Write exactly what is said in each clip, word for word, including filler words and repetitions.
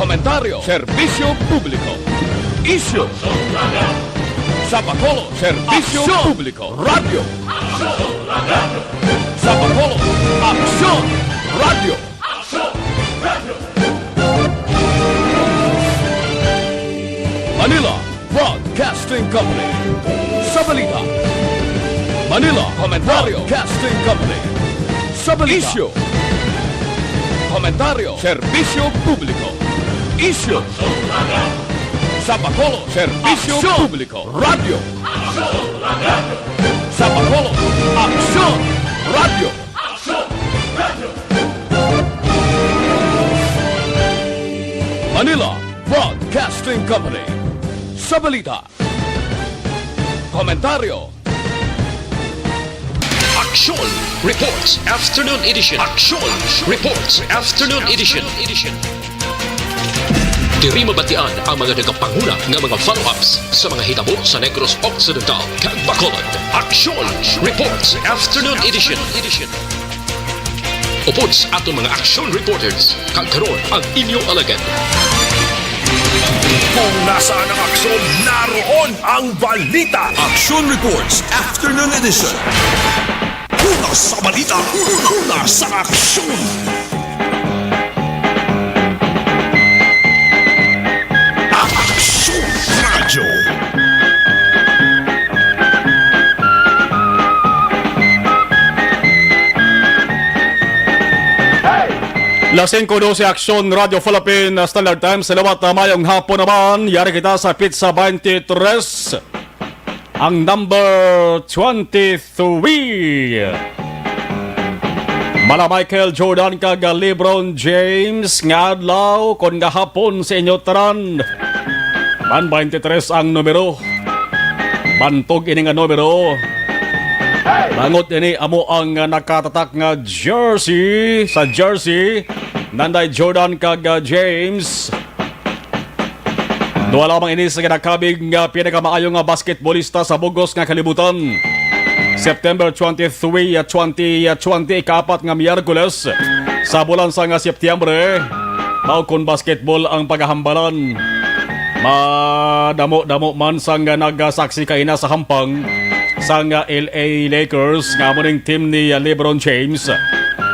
Komentaryo, serbisyo publiko. Isyu. Sa Bacolod, serbisyo publiko. Radyo. Sa Bacolod, aksyon. Radyo. Manila Broadcasting Company. Sa balita. Manila Komentaryo Broadcasting Company. Sa balita. Isyu. Komentaryo, serbisyo publiko. Isyu. Sa Bacolod, serbisyo publiko. Radyo. Sa Bacolod, aksyon. Radyo. Manila Broadcasting Company. Sa balita. Komentaryo. Aksyon Reports Afternoon Edition. Aksyon Reports Afternoon Edition. Diri mabatian ang mga nagapanguna nga mga follow-ups sa mga hitabo sa Negros Occidental kag Bacolod. Aksyon Reports Afternoon Edition. Upod sa aton mga action reporters, kag karon ang inyo alagad. Kung nasaan ang aksyon, naroon ang balita. Action Reports Afternoon Edition. Una sa balita, una sa aksyon. Aksyon Radyo. Las singko dose, Aksyon Radyo Philippine Standard Time. Sa liwat, ah, mayong hapon naman. Yari kita sa petsa twenty-three ang number twenty-three. Mala Michael Jordan kag LeBron James, nga adlaw kon gahapon sa inyo tanan. Man twenty-three ang numero. Bantog ini nga numero. Bangod ini amo ang nakatatak nga jersey. Sa jersey, nanday Jordan kag, ah, James. Duha lamang ini sa ginakabig nga pinakamaayo nga basketbolista sa bug-os nga kalibutan. September twenty-three, twenty twenty, ikaapat nga Miyerkules sa bulan sa nga Setyembre, mao kon basketball ang pagahambalan. Madamo-damo man sang nagasaksi kaina sa hampang sang L A Lakers nga amo ning team ni LeBron James.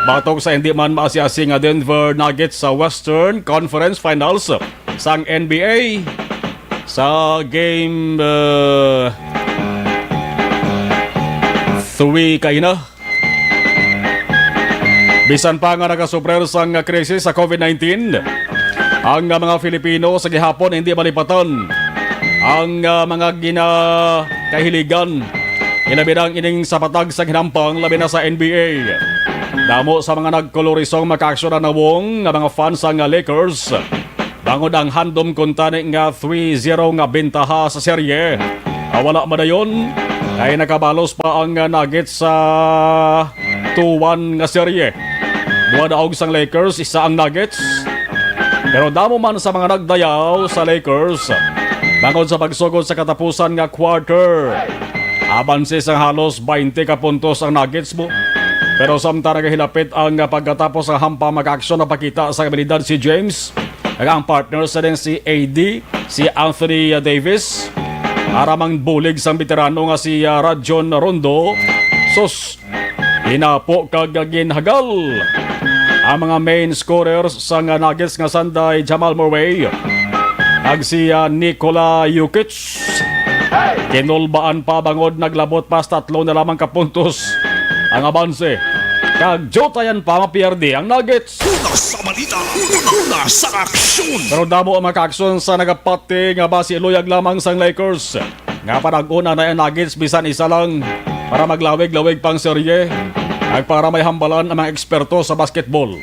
Batok sa hindi man maasi-asi nga Denver Nuggets sa Western Conference Finals sang N B A sa game, uh, three kaina. Bisan pa nga nagasufrer sang krisis sa COVID nineteen, ang, uh, mga Filipino sa gihapon hindi malipatan ang, uh, mga ginakahiligan, ilabi na ang ining sa patag sa ginampang, labi na sa N B A. Damo sa mga nagkolorisong makaaksyon ang nawong nga mga fans sang Lakers. Bangod ang handom kuntani nga three zero nga bentaha sa serye, ah, wala madayon, kay nakabalos pa ang, ah, Nuggets sa two one nga serye. Duha daog sang Lakers, isa ang Nuggets. Pero damo man sa mga nagdayaw sa Lakers bangod sa pagsugod sa katapusan nga quarter. Abanse sang halos twenty ka puntos ang Nuggets mo. Pero samtang nagahilapit ang pagkatapos nga hampa, makaaksyon, napakita sa abilidad si James. Kag ang partner sa din si A D, si Anthony Davis. Aramang bulig sang veterano nga si, ah, Rajon Rondo. Sus, hinapo kag ginhagal ang mga main scorers sang Nuggets nga sanday Jamal Murray kag si, ah, Nikola Jokic. Kinulbaan pa bangod naglabot pa sa tatlo na lamang ka puntos ang abanse. Kag diyutayan pa, mapiyerde ang Nuggets. Una sa balita, una sa aksyon. Pero damo ang mga kaaksyon sa nagapati nga basi luyag lamang sang Lakers nga panag-una na ang Nuggets bisan isa lang para maglawig-lawig pang serye. Kag para may hambalan ang mga eksperto sa basketball,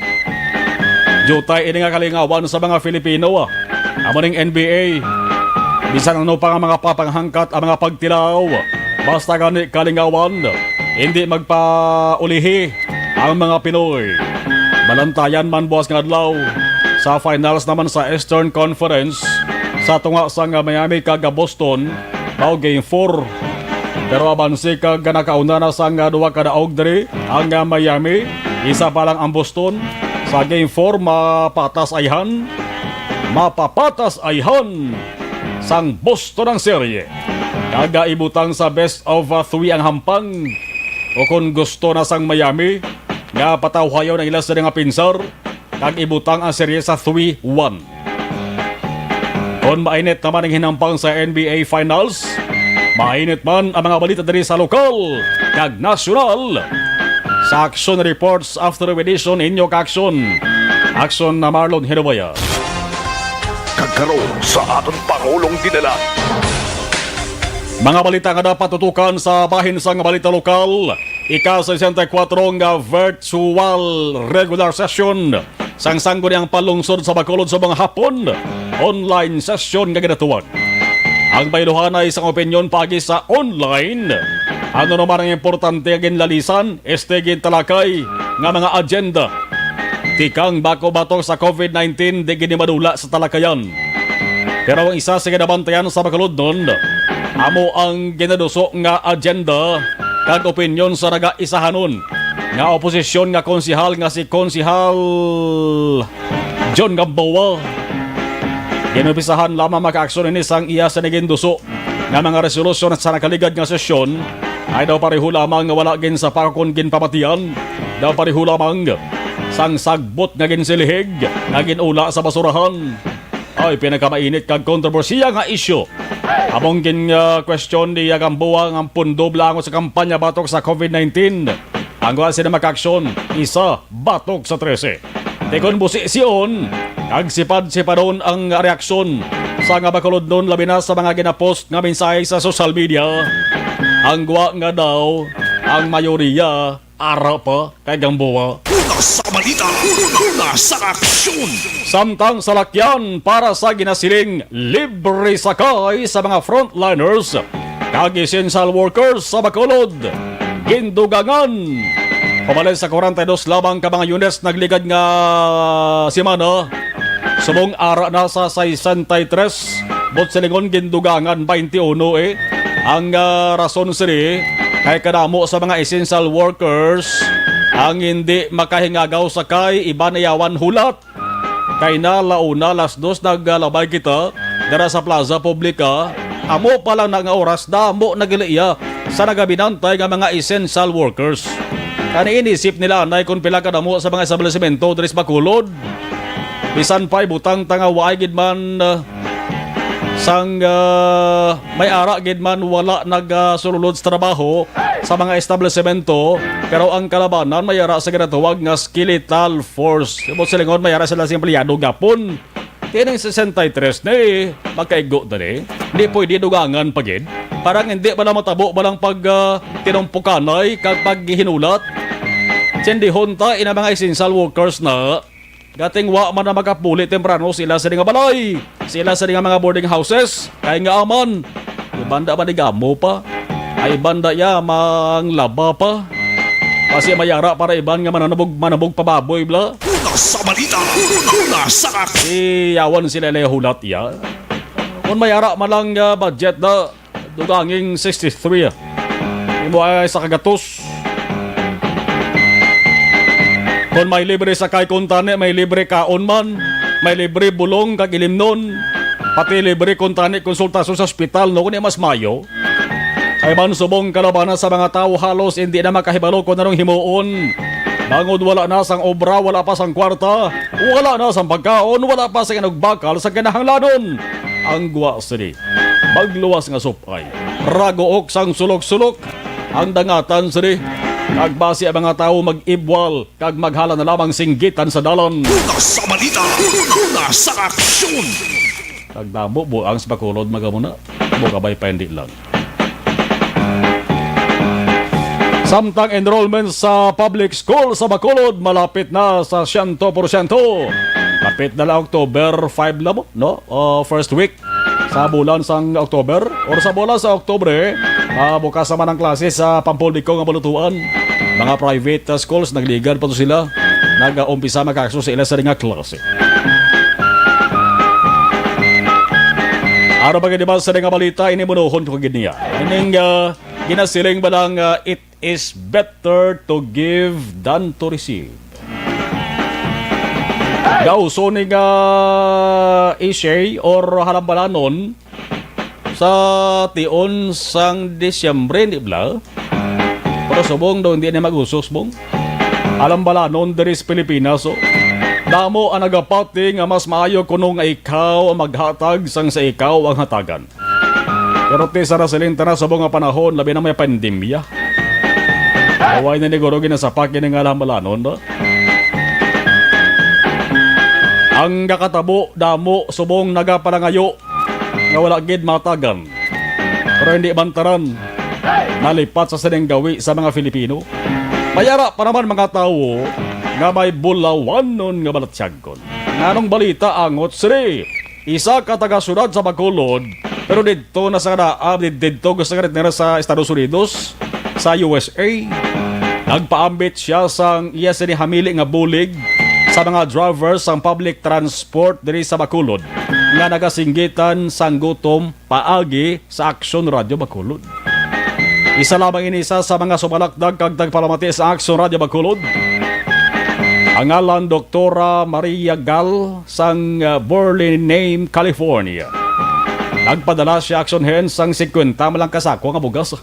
diutay ini nga kalingawan sa mga Filipino. Amo ning N B A, bisan ano pa nga mga papanghangkat ang mga pagtilaw, basta gani kalingawan, hindi magpaulihi ang mga Pinoy. Balantayan man buwas nga adlaw sa finals naman sa Eastern Conference sa tunga sang Miami kag Boston, mao game four. Pero abanse kag nakauna na sang duha ka daog diri ang Miami, isa pa lang ang Boston. Sa game four, mapatas ayhan. mapapatas ayhan sang Boston ang serye. Kag, ah, ibutang sa best of, ah, three ang Hampang. O kon gusto na sang Miami nga patawhayon ang ila sila nga pinsar, kag ibutang ang serye sa three one. Kon mainit naman ang hinampang sa N B A Finals, mainit man ang mga balita diri sa lokal kag nasyonal. Sa Aksyon Reports After Edition, inyo ka-aksyon, Aksyon na Marlon Hinuboya. Kag karon sa aton Pangulong Dinala. Mga balita nga dapat tutukan sa bahin sang balita lokal, ika-sesenta y kuwatro nga virtual regular session sang Sangguniang Panlungsod sa Bacolod sa mga hapon, online session nga ginatuwag. Ang bayluhanay sang opinyon paagi sa online, ano naman ang importante nga ginlalisan, este gintalakay nga mga agenda. Tikang bako batok sa covid nineteen, di gid ni madula sa talakayan. Pero ang isa sa ginabantayan sa Bacolodnon, amo ang ginaduso nga agenda kag opinyon sa nagaisahanon nga oposisyon nga konsehal nga si Konsehal John Gamboa. Ginumpisahan lamang makaaksyon ini sang iya sa naginduso nga mga resolusyon sa nakaligad nga sesyon ay daw pareho lamang nga wala ginsapa kon ginpamatian, daw pareho lamang sang sagbot nga ginsilhig nga gin-ula sa basurahan. Ay pinakamainit kag kontrobersiya nga isyu. Among gin, ah, question ni Gamboa ang pundo blanco sa kampanya batok sa covid nineteen. Ang kuwan sila makaaksyon, isa batok sa trese. Tikon busi siyon, kag sipad-sipadon ang reaksyon sa nga Bacolodnon, labi na sa mga ginapost nga mensahe sa social media. Ang guwa nga daw, ang mayoriya, ara pa kay Gamboa. Una sa balita, una sa aksyon. Samtang salakyan para sa ginasiling libre sakay sa mga frontliners kag essential workers sa Bacolod, gindugangan. Human sa kwarenta y dos lamang ka mga units nagligad nga semana, subong ara na sa sesenta y tres, buot silingon gindugangan twenty-one, eh, ang, ah, rason sini kay kadamo sa mga essential workers ang hindi makahingagaw sakay, iban iyawan hulat. Kay na launa, alas dos, naglabay kita dira sa Plaza Publica. Amo pa lang na nga oras, damo na gali iya sa nagabinantay nga mga essential workers. Kani inisip nila anay kung pila kadamo sa mga establisemento diri sa Bacolod. Bisan pa ibutang ta nga waay gid man, ah, sang, ah, may ara gid man wala nagasulod sa trabaho sa mga establisemento, pero ang kalabanan may ara sa ginatawag nga skeletal force. Sa ibang silingon, may ara sila sa empleyado gapon. Tining sesenta y tres ni, magkaigo dali. Hindi pwede dugangan pa gid. Parang hindi ba lang matabo ba lang pag, ah, tinumpukanay kag paghinulat? Sindihon ta ina mga essential workers na. Gating wa man na makapuli temprano sila sa nga balay, sila sa nga mga boarding houses. Kay nga aman, ibanda man igamo pa. Ay banda ya manglaba pa. Kasi mayara para iban nga mananabog, manabog pababoy bla. Una sa balita, una sa aksyon. Iyawan sila ilay hulat ya. Kung mayara man lang, ah, budget na, duganging sixty-three, ah. Imo ay sa kagatos. Kon may libre sakay kuntani, may libre kaon man, may libre bulong kag ilimnon, pati libre kuntani konsultasyon sa ospital, no, kung di mas mayo. Ay man subong kalabana sa mga tawo halos hindi na makahibalo kung anong himuon. Bangod wala na sang obra, wala pa sang kwarta, wala na sang pagkaon, wala pa sang inugbakal sa kinahanglanon. Ang guwa sini, magluwas nga supay, ragook sang sulok-sulok ang dangatan sini. Kag basi ang mga tawo mag-ibwal kag maghala na lamang singgitan sa dalan. Una sa balita, una sa aksyon. Nagdamo buang sa Bacolod, magamuna. Mo kabay pa hindi lang. Samtang enrollment sa public school sa Bacolod malapit na sa siyento porsyento. Lapit na lang October five na mo, no? O first week sa bulan sang October or sa bulan sa Oktubre, ah, bukas naman ang klase sa pampubliko nga balutuan. Mga private, ah, schools, nagligad pa to sila. Nag-umpisa magkakso sa ila sa nga klase. Aron pa gid sa nga balita, ini munuhon ko gid niya. Ining, ah, ginasiling ba lang, ah, it is better to give than to receive. Gauso ni nga ishay or halambalanon sa tion sang Disyembre, di bala? Pero subong daw hindi na mag-usos, bong. Halambalanon diri sa Pilipinas, oh. Damo ang nagapati nga mas maayo kuno nga ikaw ang maghatag sang sa ikaw ang hatagan. Pero ti sa nasiling ta na subong nga panahon, labi na may pandemya. Away na ni guro ginasapak ini nga halambalanon, no? Ang nakatabo, damo, subong nagapalangayo nga wala gid matagan. Pero hindi man tanan nalipat sa sining gawi sa mga Filipino. May ara pa naman mga tawo nga may bulawanon nga balatyagon. Nganong balita angot sini? Isa ka taga-syudad sa Bacolod, pero didto na sa naa, did-, didto gusto nga nira sa Estados Unidos, sa U S A. Nagpaambit siya sang iya sini hamili nga bulig sa mga driver sang public transport diri sa Bacolod nga nagasinggitan sang gutom paagi sa Aksyon Radyo Bacolod. Isa lamang ini sa, sa mga sumalakdag kag nagpalamati sa Aksyon Radyo Bacolod. Ang ngalan, Doktora Maria Gal sang, uh, Burlingame, California. Nagpadala siya, Aksyon Hen, sang singkwenta man lang ka sako nga bugas.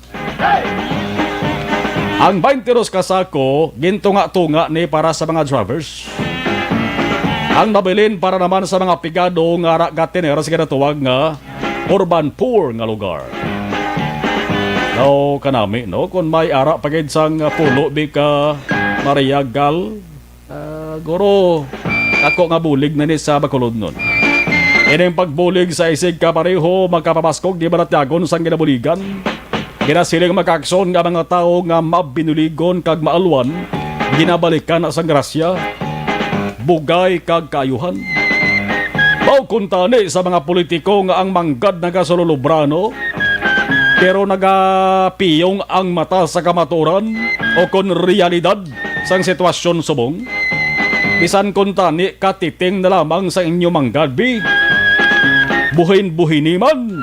Ang twenty-two ka sako, gintunga-tunga ni para sa mga drivers. Ang nabilin para naman sa mga pigado nga ara gatiner sa ginatawag nga urban poor nga lugar. Daw kanami, no? Kung may ara pa gid sang pulo bi ka Maria Gal, ah, guro, ako nga bulig na ni sa Bacolodnon. Ining pagbulig sa isig ka pareho, magkapamaskog di balatyagon sang ginabuligan. Ginasiling makaaksyon nga mga tawo nga mabinuligon kag maalwan, ginabalikan na sang grasya, bugay kag kaayuhan. Mao kuntani sa mga politiko nga ang manggad nagasululubrano, pero nagapiyong ang mata sa kamaturan o kon realidad sang sitwasyon subong. Bisan kuntani katiting na lamang sa inyo manggad bi, buhin-buhini man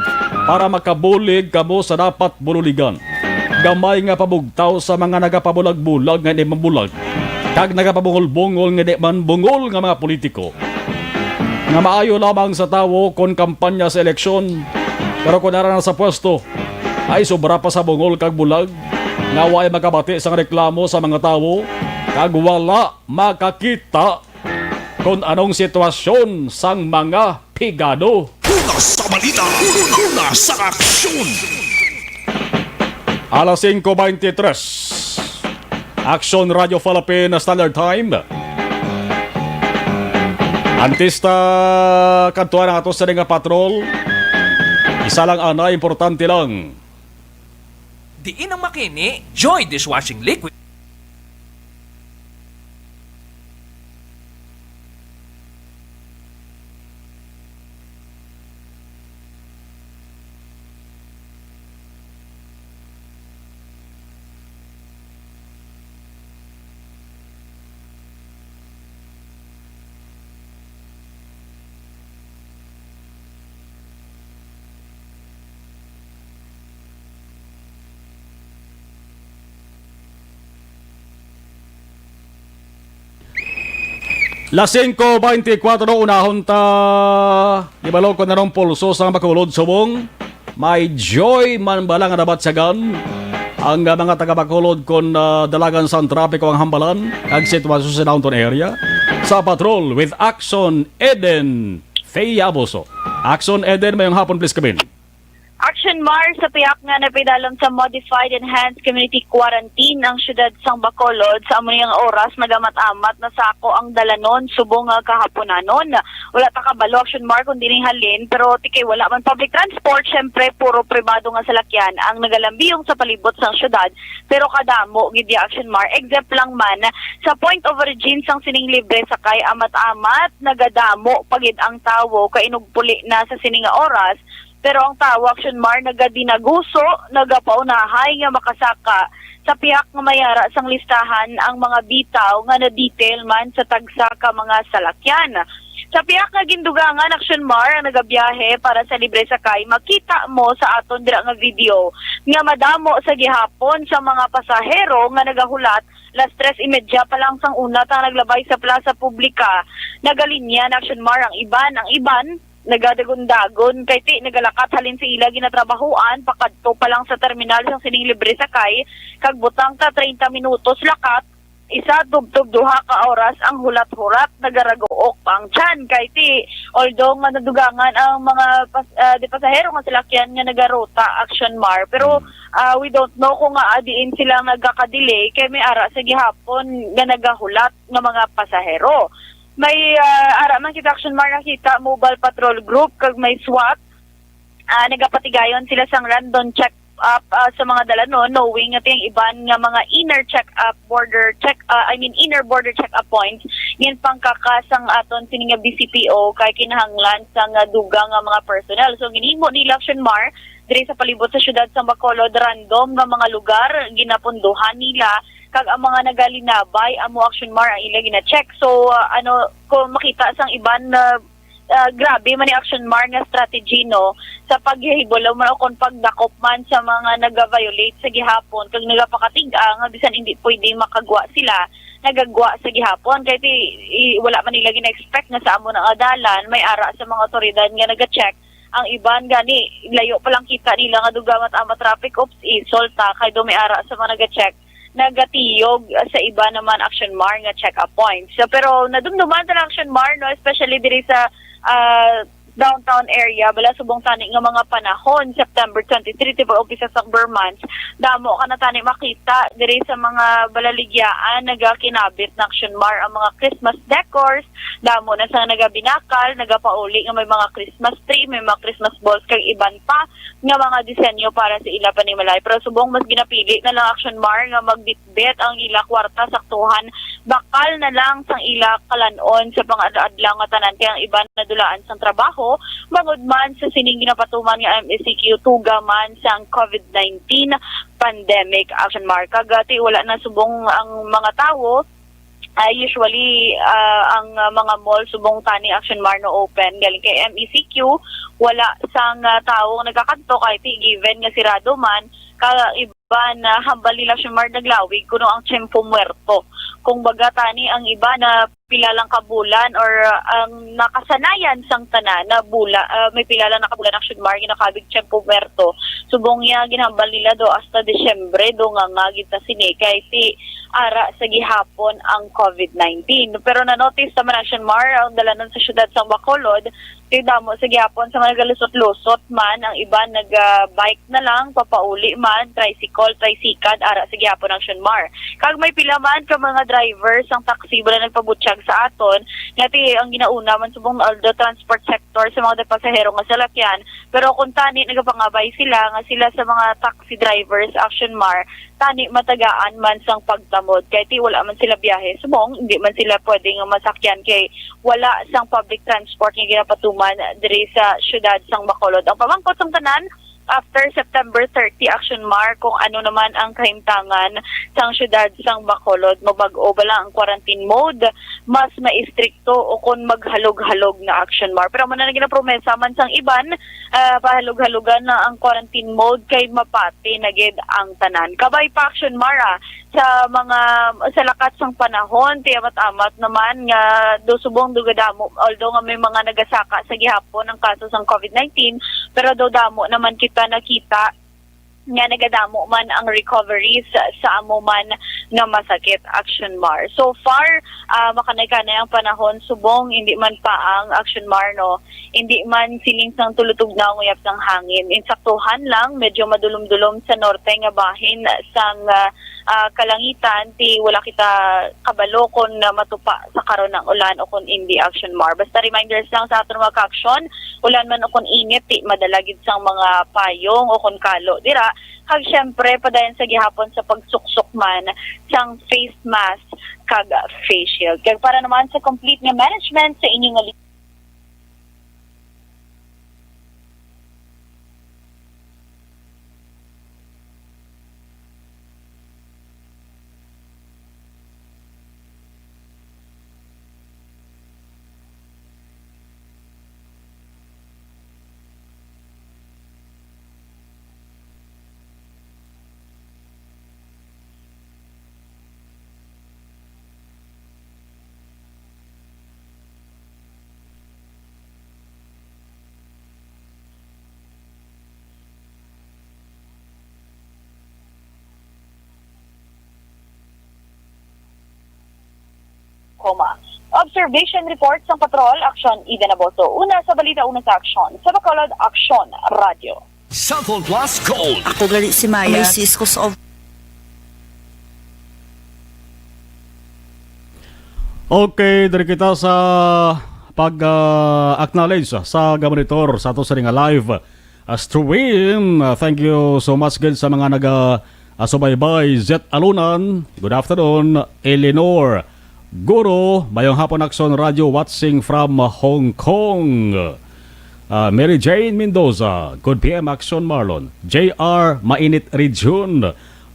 para makabulig kamo sa dapat bululigan. Gamay nga pabugtaw sa mga nagapabulag-bulag nga di man bulag, kag nagapabungol-bungol nga di man bungol nga mga politiko, nga maayo lamang sa tawo kon kampanya sa eleksyon, pero kon ara na sa pwesto, ay sobra pa sa bungol kag bulag, nga way makabati sang reklamo sa mga tawo, kag wala makakita kon anong sitwasyon sang mga pigado. Una sa balita, una sa aksyon. Alas singko beintitrés. Aksyon Radyo Philippine Standard Time. Antes ta kadtuan ang ato sa nga patrol, isa lang ana, importante lang. Diin ang makini, Joy Dishwashing Liquid. Las singko beintikwatro, unahon ta. Di balo ko na rong pulso sa Bacolod subong. May Joy man bala nga nabatyagan ang, ah, mga taga Bacolod kon, ah, dalagan sang trapiko ang hambalan kag sitwasyon sa downtown area. Sa Patrol with Action Eden Fayaboso. Action Eden, mayong hapon, please come in. Action Mar, sa pihak nga napidalom sa Modified Enhanced Community Quarantine ang siyudad sang Bacolod, sa amo ni nga oras nagamat-amat na sa ako ang dalanon subong nga kahaponanon. Wala ta kabalo, Action Mar, kung diin halin, pero ti kay wala man public transport, syempre puro pribado nga salakyan ang nagalambiyong sa palibot sang siyudad, pero kadamo gid ya, Action Mar, except lang man sa point of origin sang sining libre sakay, amat-amat nagadamo pa gid ang tawo kay inugpuli na sa sini nga oras. Pero ang tawo, Action Mar, nagadinaguso, nagapaunahay nga makasaka sa pihak nga may ara sang listahan ang mga bitaw nga na-detail man sa tagsa ka mga salakyan. Sa pihak nga gindugangan, Action Mar, ang nagabiyahe para sa libre sakay, makita mo sa aton dira nga video nga madamo sa gihapon sa mga pasahero nga nagahulat. Las tres y media pa lang sang una ta naglabay sa Plaza Publica. Nagalinya na, Action Mar, ang iban, ang iban nagadagon-dagon kay ti nagalakat halin sa ila ginatrabahoan pakadto pa lang sa terminal sang sining libre sakay, kag butang ta treinta minutos lakat, isa tubtob duha ka oras ang hulat-hurat, nagaraguok pa ang tiyan kay ti, although nga nadugangan ang mga pas-, ah, di pasahero nga salakyan nga nagaruta, Action Mar, pero, ah, we don't know kung nga diin sila nagaka-delay kay may ara sa gihapon nga nagahulat nga mga pasahero. May, ah, ara man kita, Action Mar, nakita Mobile Patrol Group kag may SWAT, ah, nagapatigayon sila sang random check-up, ah, sa mga dalanon, knowing nga ti ang iban nga mga inner check-up border check, ah, I mean, inner border check-up points, ginpangkaka sang aton sini nga B C P O kay kinahanglan sang, ah, dugang nga mga personnel. So, ginhimo nila, Action Mar, diri sa palibot sa siyudad sang Bacolod, random nga mga lugar ginapunduhan nila, kag ang mga nagalinabay amo, Action Mar, ang ila gina-check. So, ah, ano, kung makita sang iban na, ah, grabe man ni, Action Mar, nga strategy, no, sa paghihibalo man o kon pagdakop man sa mga naga-violate sa gihapon kag nagapakatig-a nga bisan hindi pwede makagwa sila, nagagwa sa gihapon kay ti, i, wala man nila gina-expect nga sa amo na nga dalan may ara sa mga otoridad nga naga-check. Ang iban gani, layo pa lang kita nila nga dugang nga tama traffic, ops, isol ta kay do may ara sa mga naga-check, nagatiyog sa iba naman, Action Mar, nga check-up points. So, pero nadumduman ta lang, Action Mar, no, especially diri sa, ah, downtown area, bala subong tani nga mga panahon, September twenty-three, ti ba, umpisa sa October months, damo ka na tani makita diri sa mga balaligyaan, nagakinabit na, Action Mar, ang mga Christmas decors, damo na sa nagabinakal, nagapauli nga may mga Christmas tree, may mga Christmas balls, kag iban pa nga mga disenyo para sa ila panimalay. Pero subong mas ginapili na lang, Action Mar, nga magbitbit ang ila kwarta, saktuhan, bakal na lang sang ila kalan-on sa pang-adlaw nga tanan, kay ang iban nadulaan sang trabaho bangod man sa sining ginapatuman nga M E C Q, tuga man sang COVID nineteen pandemic, Action Mar. Kag, ah, ti wala na subong ang mga tawo, ah, usually, ah, ang, ah, mga mall subong tani, Action Mar, no open. Galing kay M E C Q, wala sang, ah, tawo nga nagakadto kay ti given nga sirado man, ka iban, ah, hambal nila, Action Mar, naglawig kuno ang Tiempo Muerto. Kung baga tani ang iban na pila lang ka bulan or, ah, ang nakasanayan sang tanan na bula-, ah, may pila lang na ka bulan, Action Mar, ginakabig Tiempo Muerto. Subong niya, ginhambal nila do hasta Disyembre, do nga nga gid ta sini kay ti ara sa gihapon ang COVID nineteen. Pero na-notice naman, Action Mar, ang dalanon sa siyudad sang Bacolod, kay damo sa gihapon sa mga nagalusot-lusot man, ang iban nag, ah, bike na lang, papauli man, tricycle, tricycad, ara sa gihapon, Action Mar. Kag may pila man ka mga driver sang taxi wala nagpabutyag sa aton, nga ti ang ginauna man subong, although transport sector sa mga pasahero nga salakyan, pero kung tani nagapangabay sila nga sila sa mga taxi drivers, Action Mar, tani matagaan man sang pagtamod kay ti wala man sila biyahe, subong hindi man sila pwede nga masakyan kay wala sang public transport nga ginapatuman diri sa siyudad sang Bacolod. Ang pamangkot sang tanan, after September thirty, Action Mar, kung ano naman ang kahimtangan sang siyudad sang Bacolod, mabag-o ba lang ang quarantine mode, mas maistrikto o kung maghalog-halog na, Action Mar. Pero amo na ginapromesa man sang iban, ah, pahalog-halogan na ang quarantine mode kay mapati na gid ang tanan. Kabay pa, Action Mar, ah, sa mga, sa lakat sang panahon, ti amat-amat naman nga do subong do gadamo, although nga may mga nagasaka sa gihapon ang kaso sang COVID nineteen, pero do damo naman kita nakita nga nagadamo man ang recoveries sa amo man nga masakit, Action Mar. So far, ah, makanay-kanay ang panahon, subong hindi man pa ang, Action Mar, no, hindi man siling sang tulutugnaw ang uyab sang hangin. Insaktuhan lang, medyo madulom-dulom sa norte nga bahin sang, ah, ah, kalangitan, ti wala kita kabalo kon, ah, matupa sa karon ang ulan o kon indi, Action Mar. Basta reminders lang sa aton mga ka-aksyon, ulan man o kon init, ti madala gid sang mga payong o kon kalo dira. Kag syempre, padayon sa gihapon sa pagsuksok man sang face mask kag face shield. Kag para naman sa complete nga management sa inyo nga Roma. Observation report sang Patrol, Aksyon Eden Aboso. Una sa balita, una sa aksyon. Sa Bacolod, Aksyon Radio. Cellphone Plus Gold. Ako gali si Maya. May sis ko sa of- Okay, diri kita sa pag, ah, acknowledge sa gamonitor sa ato sa nga live, ah, stream. Ah, thank you so much gid sa mga naga, ah, subaybay. Zet Alunan, good afternoon. Eleanor Guro, mayong hapon, Aksyon Radio, watching from Hong Kong. Ah, Mary Jane Mendoza, good P M, Aksyon Marlon. J R Mainit Region,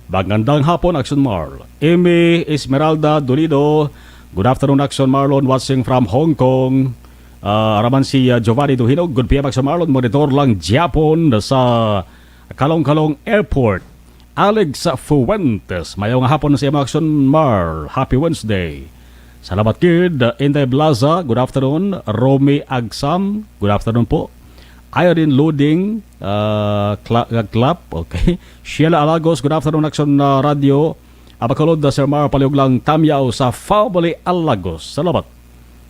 magandang hapon, Aksyon Marl. Amy Esmeralda Dolido, good afternoon, Aksyon Marlon, watching from Hong Kong. Ah, araman si, ah, Giovanni Duhinog, good P M, Aksyon Marlon, monitor lang gyapon sa Kalong-Kalong Airport. Alex Fuentes, mayong hapon sa imo, Aksyon Marl. Happy Wednesday. Salamat gid. Inday Blaza, good afternoon. Romy Agsam, good afternoon po. Irene Luding, ah, Cla-, ah, Clap, okay. Sheila Alagos, good afternoon, Aksyon, ah, Radio. Abacolod, ah, Sir Mar, palihog lang tamyaw sa family Alagos. Salamat.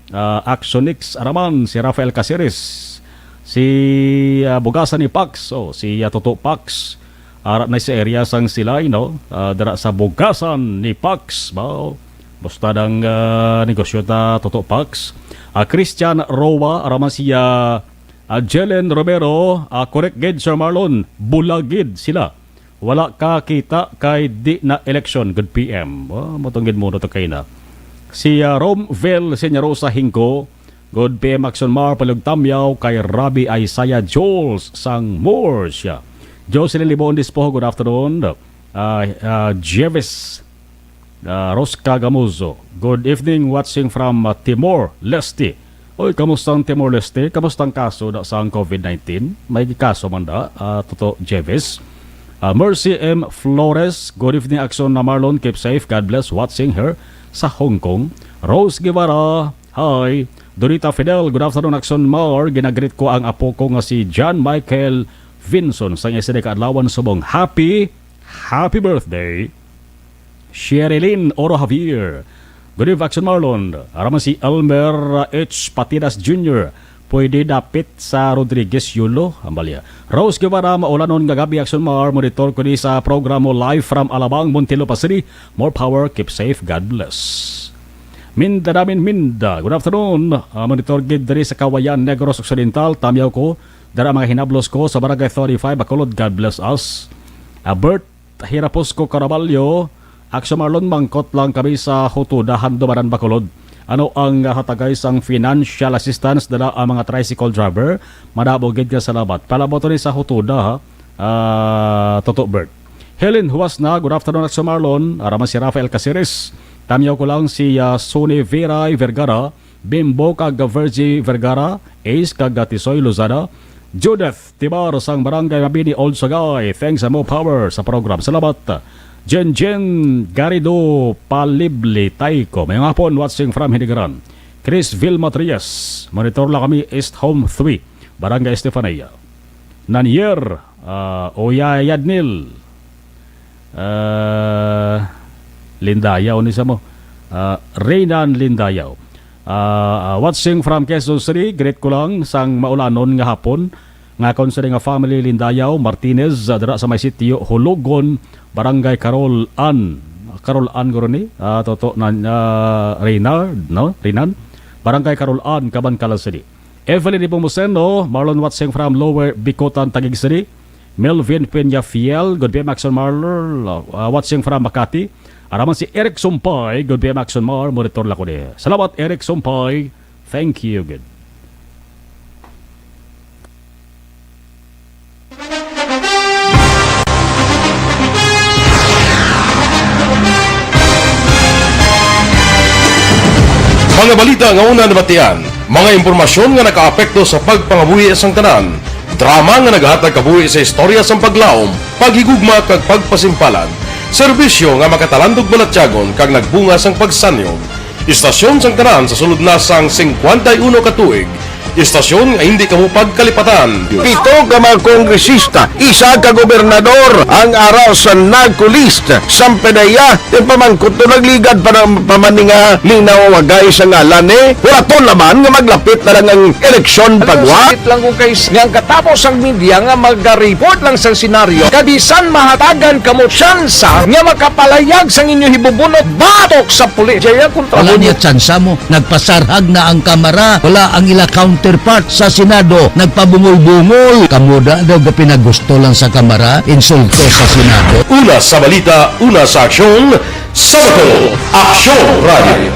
Ah, Actionix Araman, si Rafael Caceres, si, ah, Bugasan ni Pax, oh, si, ah, Toto Pax, ara na sa area sang Silay, no? Ah, dira sa Bugasan ni Pax, ba? Musta ang, ah, negosyo ta, Toto Pax? Ah, Christian Roa, araman si, ah, ah, Jelen Romero, ah, correct gid, Sir Marlon, bulagid sila. Wala ka kita kay di na eleksyon, good P M. Oh, matunggid mo na to kay na. Si, ah, Romvel Senyarosa Hinggo, good P M Action Mar, palihog tamyaw kay Rabbi Isaiah Jules sang Moore siya. Jocelyn Libon Dispo, good afternoon. Ah, ah, Jevis, ah, Rosca Gamuzo, good evening, watching from, ah, Timor-Leste. Oy, kamusta ang Timor-Leste? Kamusta ang kaso na sa ang covid nineteen? May kaso man da, ah, Toto Jeves? Ah, Mercy M Flores, good evening, Action na Marlon. Keep safe. God bless. Watching here sa Hong Kong. Rose Guevara, hi. Dorita Fidel, good afternoon, Action Mar. Ginagreet ko ang apo ko nga si John Michael Vinson sa iya sini kaadlawan subong. Happy, happy birthday. Sherilyn Oro Javier. Good eve, Action Marlon. Araman si Elmer H Patidas Junior. Pwede dapit sa Rodriguez Yulo, Ambalia. Rose Guevara, maulanon nga gabi, Action Mar. Monitor ko ni sa programa live from Alabang, Muntinlupa City. More power, keep safe, God bless. Minda namin, Minda. Good afternoon. Ah, monitor gid diri sa Kawayan, Negros Occidental. Tamyaw ko. Dara mga hinablos ko sa Barangay thirty-five, Bacolod. God bless us. Ah, Bert Hirapos ko Caraballo, Action Marlon, mangkot lang kami sa Hutuda, Handumanan, Bacolod. Ano ang, ah, hatagay sang financial assistance dala ang mga tricycle driver? Madamo gid nga salamat. Palabot ni sa Hutuda, ha? Ah, Toto Bert. Helen Huasna, good afternoon, Action Marlon. Araman si Rafael Caceres. Tamyaw ko lang si, ah, Sony Veray Vergara. Bimbo kag Virgie Vergara, Ace kag Tisoy Lozada, Judith Tibar sang Barangay Mabini, Old Sagay. Thanks sa mo power sa program. Salamat. Jen Jen Garrido Palibli Tayko. Mayong hapon, watching from Hinigaran. Chris Vilma Trias, monitor lang kami, East Home three, Barangay Estefania. Nanier, ah, Oya Yadnil. Ah, Lindayaw ni sa mo. Ah, Reynan Lindayaw. Ah, ah, watching from Quezon City, greet ko lang sang maulanon nga hapon. Nga kon sa nga family Lindayaw Martinez, ah, dira sa may sitio Hulugon, Barangay Carol Ann. Carol Ann guro ni, ah, Toto na, ah, Reynard, no? Rinan. Barangay Carol Ann, Kabankalan City. Evelyn Nepomuceno, Marlon watching from Lower Bicutan, Taguig City. Melvin Peñafiel, good P M Action Marlon, uh, watching from Makati. Araman si Eric Sumpay, good P M Action Mar, monitor lang ko ni. Salamat, Eric Sumpay. Thank you, good. Mga balita nga una nabatian, mga impormasyon nga nakaapekto sa pagpangabuhi sang tanan, drama nga nagahatag kabuhi sa istorya sang paglaom, paghigugma kag pagpasimpalan, serbisyo nga makatalandog balatyagon kag nagbunga sang pagsanyog. Istasyon sang tanan sa sulod na sang singkwenta y uno ka tuig, Istasyon nga hindi kamo pagkalipatan. Pito ka mga kongresista, isa ka gobernador ang ara sa narco list. Sampanaya, ti pamangkot to nagligad pa ng pamaninga linaw wagay sa ngalan ni. Wala to naman nga maglapit na lang ang eleksyon Alam mo, pagwa. Sakit lang kung kay nga ang katapos ang media nga mag-report lang sa senaryo. Kabisan mahatagan kamo tsansa nga makapalayag sang inyo hibubunot batok sa pulis. Jaya kontra Wala mo. Niya tsansa mo. Nagpasarhag na ang kamara. Wala ang ila counterpart sa Senado. Nagpabungol-bungol. Kamo da daw ga pinagusto lang sa kamara. Insulto sa Senado. Una sa balita, una sa aksyon, Sabado, Aksyon Radio.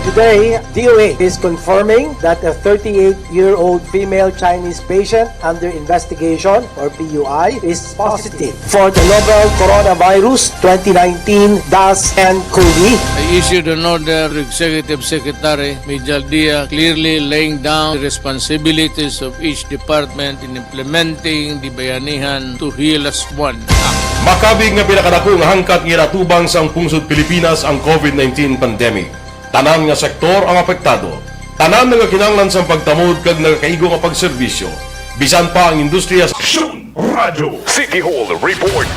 Today, D O A is confirming that a thirty-eight-year-old female Chinese patient under investigation, or P U I, is positive for the novel coronavirus twenty nineteen dash N cov. I issued an order to Executive Secretary Mijal Dia, clearly laying down the responsibilities of each department in implementing the Bayanihan to Heal As One Act. Makabig nga pinakadako nga hangkat nga ginatubang sang pungsod Pilipinas ang covid nineteen pandemic. Tanan nga sektor ang apektado. Tanan nga kinahanglan sang pagtamod kag nagakaigo nga pagserbisyo. Bisan pa ang industriya sa Aksyon Radio. City Hall Report.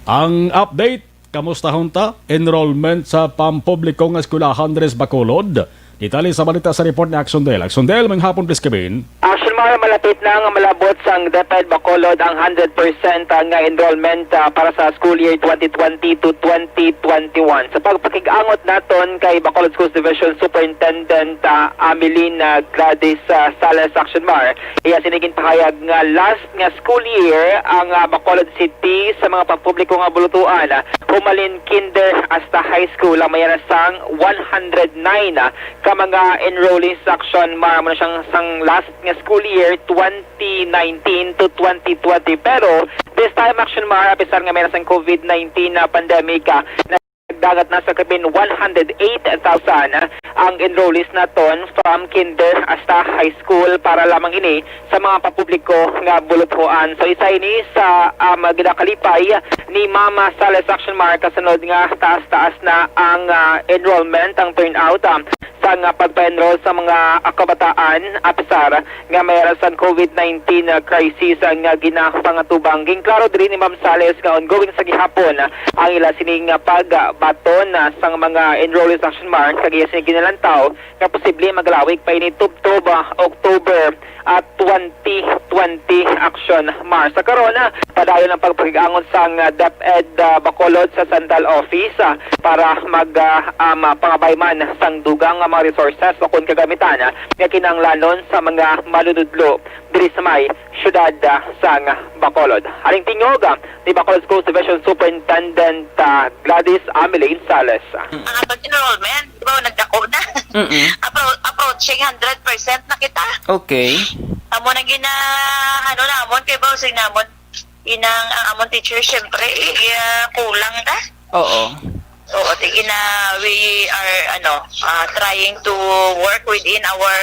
Ang update, kamusta hunta? Enrollment sa pampubliko nga eskwelahan diri sa Bacolod. Detalye sa balita sa report ni Action Del. Action Del, maayong hapon, please, Kevin. Action Mar, malapit na nga malabot sang DepEd Bacolod ang hundred percent nga enrollment, ah, para sa school year twenty twenty to twenty twenty-one. Sa pagpakig-angot naton kay Bacolod Schools Division Superintendent, ah, Ameline, ah, Gladys, ah, Sales, Action Mar, iya sini ginpahayag nga last nga school year ang, ah, Bacolod City sa mga pampubliko nga bulutuan, ah, humalin kinder hasta high school, ang may ara sang one hundred nine, ah, ka mga enrollees, Action Mar, amo na siyang sang last nga school year, twenty nineteen to twenty twenty. Pero this time, Action Mar, apisar nga may ara sang covid nineteen na pandemic, ah, nagdagat na sa kapin one hundred eight thousand ang enrollees naton from kinder hasta high school para lamang ini sa mga papubliko nga buluthuan. So, isa ini sa, um, ginakalipay ni Mama Sales, Action Mar, kasunod nga taas-taas na ang, ah, enrollment, ang turnout, ah, sang, ah, pagpa-enroll sa mga kabataan, apisar nga may ara sang covid nineteen, ah, crisis, ah, nga ginapangatubang. Ginklaro diri ni Ma'am Sales nga ongoing sa gihapon, ah, ang ila sining, ah, pagbaton, ah, sang mga enrollees, Action Mar, kag iya sini ginalantaw nga posible maglawig pa ini tubtob, ah, October, ah, twenty twenty, Action Mar. Sa karon, ah, padayon ang pagpakig-angot sang, ah, DepEd, ah, Bacolod sa Central Office, ah, para mag, ah, um, ah, pangabay man sang dugang nga mga resources o kon kagamitan, ah, nga kinahanglanon sa mga manunudlo diri sa may siyudad, ah, sang Bacolod. Aning tingog, ah, ni Bacolod Schools Division Superintendent, ah, Gladys Ameline Sales. Ang aton enrollment, di ba, nagdako na. Mm-mm. Appro-, approaching hundred percent na kita. Okay. Amo nang gina-, ano namon, kay ba, sing namon, inang, ang amon teacher, syempre, eh, ah, kulang na. Oo. Oo, sige na, we are, ano, ah, trying to work within our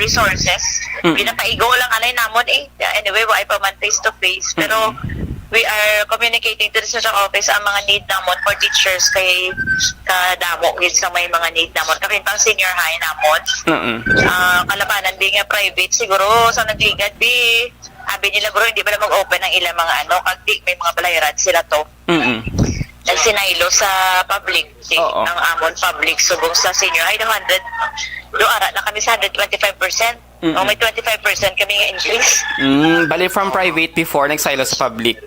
resources. Mm. Pinapaigo lang anay namon eh. Yeah, anyway, wa pa man face to face. Pero Mm. we are communicating to the social office ang mga need namon for teachers kay kadamo gid sa may mga need namon. Kapin pang senior high namon. Mm. Ah, kalabanan di nga private, siguro sa nagligad, di, abi nila, guro, hindi pala mag-open ang ilang mga ano, kag di, may mga balayran sila to. Mm-mm. Nagsinaylo sa public, si, Oo. ang amon public, subong sa senior high, two hundred, do ara na kami sa hundred twenty-five percent. Mm-mm. O, may twenty-five percent kami nga increase. Mm, bali from private before, nagsaylo sa public.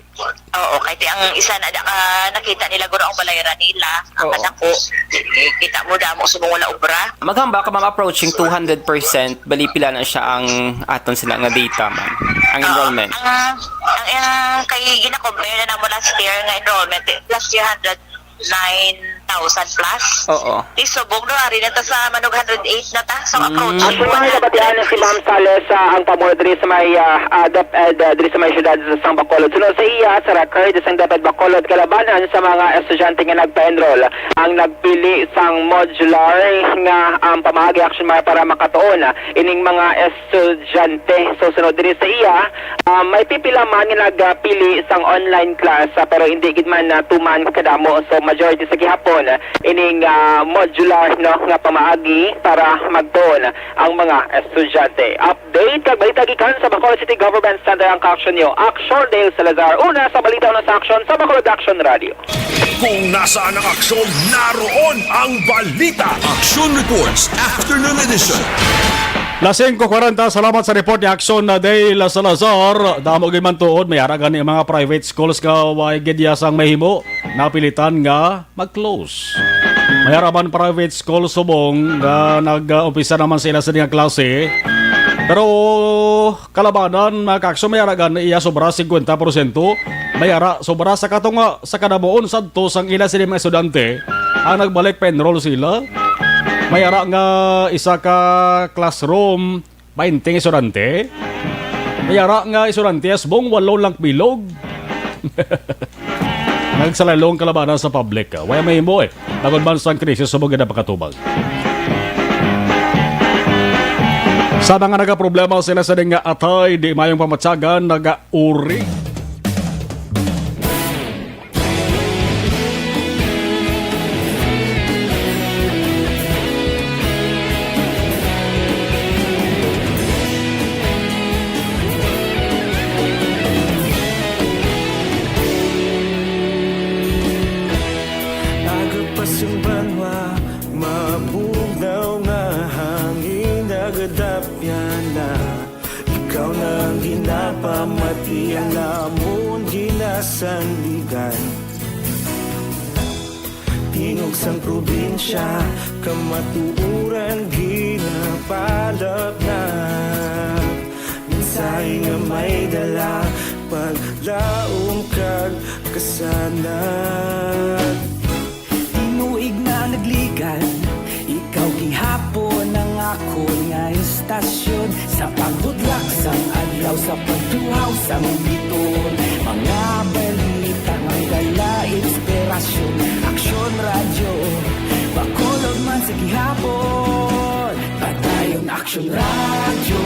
Oo, kay ti ang isa na, ah, nakita nila guro ang balayran nila, ang Oo. kadako. Eh, kita mo damo subong wala obra. Maghambal ka, ma'am, approaching two hundred percent, bali pila na siya ang aton sila nga data, ma'am? Ang Oo. enrollment? Ang, ang, ang kay gina-compare na namo last year nga enrollment, eh, last year hundred nine thousand plus. Oo. Di subong, no, ari na ta sa manog hundred eight na ta. So, Mm. approaching Ako mga one hundred. Nabatian na si Ma'am Sales, ah, ang pamuno diri sa may, ah, ah, DepEd, ah, diri sa may siyudad sa sang Bacolod. Sunod sa iya, sa record sang DepEd Bacolod, kalabanan sa mga estudyante nga nagpa-enroll ang nagpili sang modular nga, um, pamaagi, Action Mar, para makatuon, ah, ining mga estudyante. So, sunod diri sa iya, ah, may pipila man nga nagpili sang online class, ah, pero hindi gid man, ah, tuman kadamo. So, majority sa gihapon, ining, ah, modular, no, nga pamaagi para magtuon ang mga estudyante. Update kag balita gikan sa Bacolod City Government Center ang ka-action niyo. Action Dale Salazar, una sa balita, una sa aksyon sa Bacolod Action Radio. Kung nasaan ang aksyon, naroon ang balita. Action Reports, Afternoon Edition. Las singko kwarenta, salamat sa report ni Action na Dale Salazar. Damo gid man tuod, may ara gani ang mga private schools nga way gid yasang mahimo. Napilitan nga mag-close. May ara man private school subong nga nag-umpisa naman sila sa nga klase. Pero kalabanan, mga kakso, may ara gani iya sobra singkwenta porsyento. May ara sobra sa katunga sa kadamuon sadto sang ila sini mga estudyante ang nagbalik pa-enroll sila. May ara nga isa ka classroom, baynte nga estudyante. May ara nga estudyante, asbong walo lang bilog. Nagsalalong kalabanan sa public. Way mahimo eh. Tagod man sang krisis sa mga napakatubag. Sa mga nagaproblema sila sa nga atay, di mayong pamatyagan, nagauri. Aga pa sang banwa, mabugnaw nga hangin, nagadapyan na. Ikaw na ang ginapamati, ang lamon ginasandigan. Tingog sang probinsya, kamatuoran ginapalapnap. Mensahe nga may dala, paglaom kag kasanag. Tinuig na nagligan, ikaw gihapon ang akon nga istasyon. Sa pagbudlak sang adlaw, sa pagtuhaw sang biton, mga balita nga dala inspirasyon. Aksyon Radyo, Bacolod man sa gihapon. Padayon Aksyon Radyo,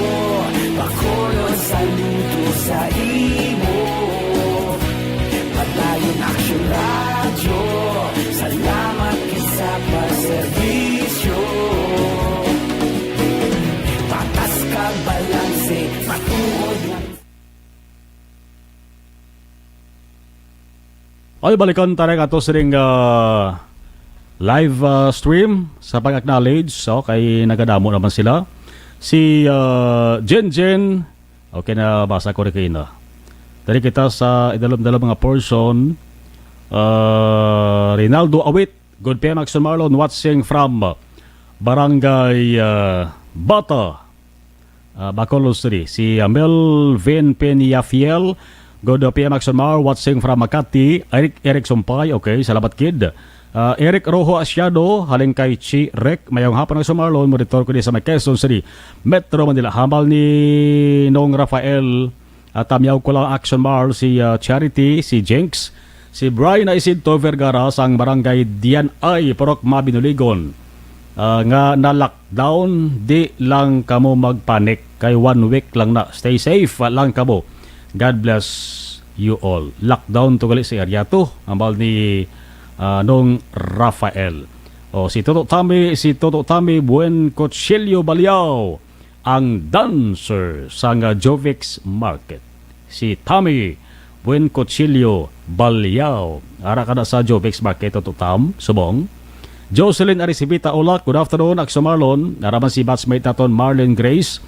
Bacolod, saludo sa imo. Padayon Aksyon Radyo, salamat gid sa pagserbisyo. Patas kag balanse, matuod nga Ay, balikan ta rin ato sining, ah, live, ah, stream sa pag-acknowledge. So, kay nagadamo naman sila. Si, ah, Jen Jen. Okay, nabasa ko rin kayo na. Dari kita sa idalom-dalom nga portion. Ah, Rinaldo Awit, good P M Action Marlon, watching from Barangay, ah, Bata, ah, Bacolod City. Si, ah, Melvin Peñafiel, good, ah, P M Action Mar, watching from Makati. Eric, Eric Sumpay, okay, salamat kid. Ah, Eric Rojo Asiado, halin kay Chi Rek, mayong hapon ang sumarlon, monitor ko di sa may Quezon City. Metro Manila, hambal ni Nong Rafael, ah, tamyaw ko lang Action Mar, si, ah, Charity, si Jinx, si Brian Isidro Vergara, sang barangay Dian Ay, Purok Mabinuligon, ah, nga na-lockdown, di lang kamo magpanik, kay one week lang na. Stay safe lang kamo. God bless you all. Lockdown to gali sa area to, hambal ni, ah, Nong Rafael. O, si Toto Tami, si Toto Tami Buen Cuchillo Baliao, ang dancer sang Jovex Market. Si Tami Buen Cuchillo Baliao. Ara ka na sa Jovex Market, Toto Tam, subong. Jocelyn Aricibita Ulak, good afternoon, Akso Marlon. Ara man si batchmate naton Marlon Grace.